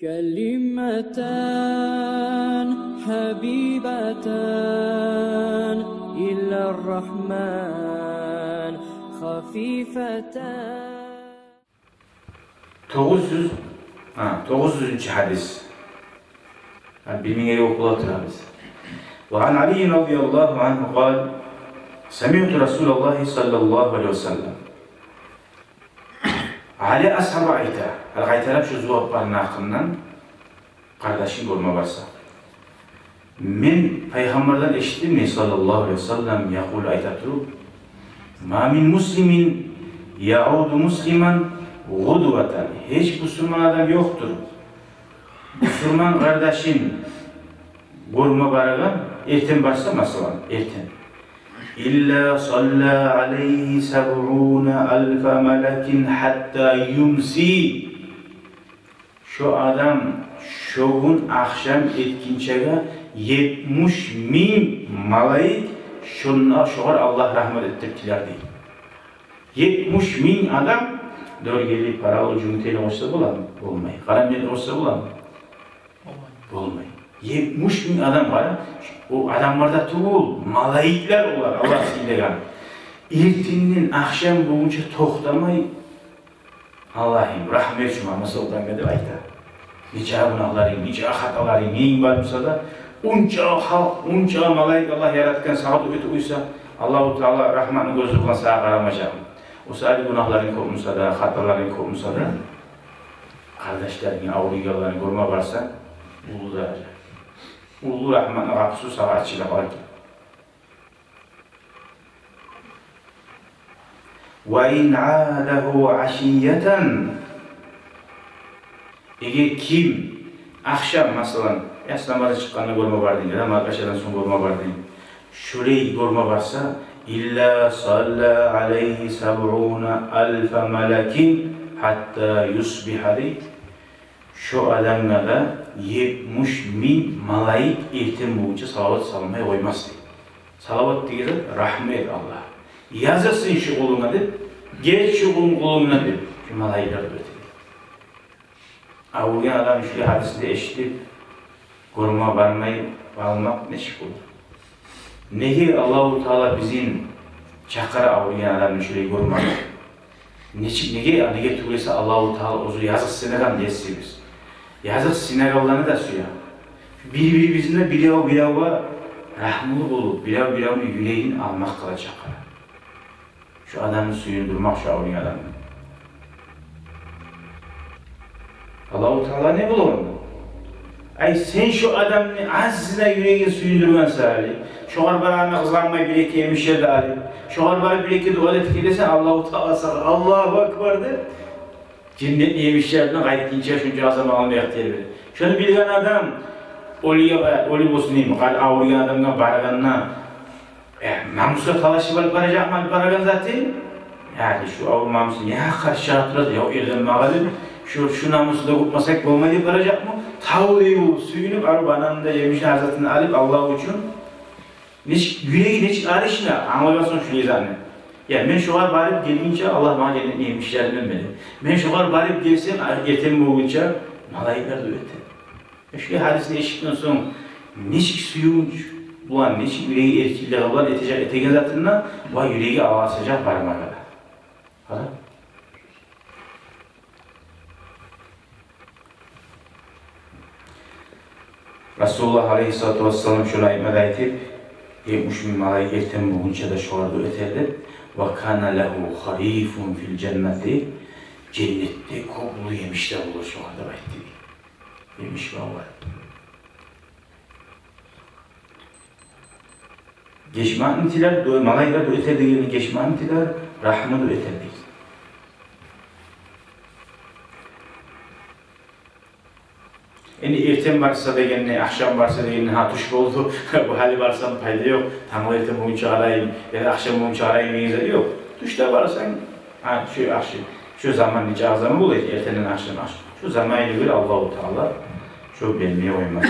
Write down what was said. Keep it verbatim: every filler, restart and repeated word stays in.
كلمتان حبيبتان إلى الرحمن خفيفتان. Тогъуз юз, гьа, тогъуз юзюнчю гьадис. Гьа, бир минг эки окъула турабыз. وعن علي رضي الله عنه قال: سمعت رسول الله صلى الله عليه وسلم. Али асгьаба айта, гьали къайтарып шу зувапланы гьакъындан, къардашын гёрме барса. Мен Пайхаммардан эшитдим, саллаллагьу алайгьи ва саллам, يقول, айта туруп: ما من مسلم يعود مسلما غدوة. Гьеч бусурман адам ёкъдур, бусурман къардашын гёрме барагъан, эртен барса, масала, эртен. إلا صلى عليه سبعون ألف ملك حتى يمسي. Шо адам шо гюн ахшам этгинчеге етмиш минг малайик шонда, шогъар Аллагь рагьмат этдирип тилер, дей. Етмиш минг адам. Дёрт гели, паравул, жюнгютейни къошса боламы? Болмай. Къарам гели къошса боламы? Болмай. Етмиш минг адам, къара, о адамлар да тюгюл, малайиклер олар, Аллагь сыйлагъан. Эртенден ахшам болгъунча токътамай, Аллагьым, рагьмат эт шугъар, масала, деп айта. Нече гюнагьларынг, нече хаталарынг, ненг бар буса да, унча халкъ, унча малайик Аллагь яратгъан, сагъа дуа этип къойса, Аллагьу Таала рагьматны гёзю булан сагъа къарамажакъмы? О саялы гюнагьларынг кёп буса да, хаталарынг кёп буса да, къардашларынгны, авруйгъанланы гёрме барса, уллу даража, уллу рагьматны къапусу сагъа ачыла къала экен. وإن عاده عشية. Эгер ким ахшам, масала, яссы намазгъа чыкъгъанда гёрме бардынг, яда маркъашадан сонг гёрме бардынг, шолай гёрме барса, إلا صلى عليه سبعون ألف ملك حتى يصبح, дей. Шо адамгъа да етмиш минг малайик эртен болгъунча салават салмай къоймас, дей. Салават деген зат, рагьмат, Аллагь, языкъсын шу къулунга деп, геч шу къулунгдан деп, шу малайиклер де этеди. Авруйгъан адам шу гьадисни эшитип, гёрме бармай къалмакъ нечик болур? Неге Аллагьу Таала бизин чакъыра авруйгъан адамны шолай гёрмеге? Нечик, неге, неге тюгюл эсе Аллагьу Таала оьзю языкъсынагъан есибиз. Языкъсынагъанланы да сюе. Бир-бирибизни де бирев-биревге рагьмулу болуп, бирев-биревню юрегин алмакъгъа да чакъыра. Шу адамны сююндюрмек, шу авруйгъан адамны. Аллагьу Таала не бола онда? Ай, сен шу адамны азына юрегин сююндюрген саялы, шогъар барагъанда къызгъанмай бир-эки емишлер де алып, шогъар барып бир-эки дуа да этип гелсенг, Аллагьу Таала сагъа, Аллагьу акбар деп, женнетни емишлеринден къайтгъынча шунча заман алма ихтияр бере. Шону билген адам оьлюге, оьлю болсун дейми, къар-, авруйгъан адамгъа барагъанда, э, намусгъа талашып алып баражакъмы алып барагъан затын? Яни шу авруйгъан намусун, я къаршы чыгъып турады, я эрден магъа деп, шу, шу намусну да къутмасакъ болмай деп баражакъмы? Тавлай болуп, сююнюп, арив ананы да емишин, затын алып, Аллагь учун. Нечик, юреги нечик арышына, англагъан сонг шу леззатны. Я, мен шогъар барып гелгинче Аллагь магъа женнетни емишлеринден бере. Мен шогъар барып гелсем, а, эртен болгъунча малайиклер дуа эте. Шу гьадисни эшитген сонг, нечик сююнч булан, нечик юреги эркинлиги булан этежек этеген затына, ва юреги алгъасажакъ бармагъа да. Къара. Расулуллагь алайгьиссалату вассалам шону айтма да айтып, етмиш минг малайик эртен болгъунча да шогъар дуа этер деп, وكان له خريف في الجنة, женнетде кёп уллу емишлер болур шогъар деп айтды. Емиш бар. Гечмекни тилер, дуа, малайиклер дуа этер дегенни гечмекни тилер, рагьму дуа этер деген. Энни эртен барса дегенни, ахшам барса дегенни, гьа, тюш болду, бу гьали барсам пайда ёкъ, тангала эртен болгъунча къарайым, яда ахшам болгъунча къарайым деген зат ёкъ. Тюшде барсанг, гьа, шу ахшам, шу заман нече аз заман бола, эртенден ахшам, ахшам. Шу заманына гёре Аллагьу Таала шу бермей къоймас.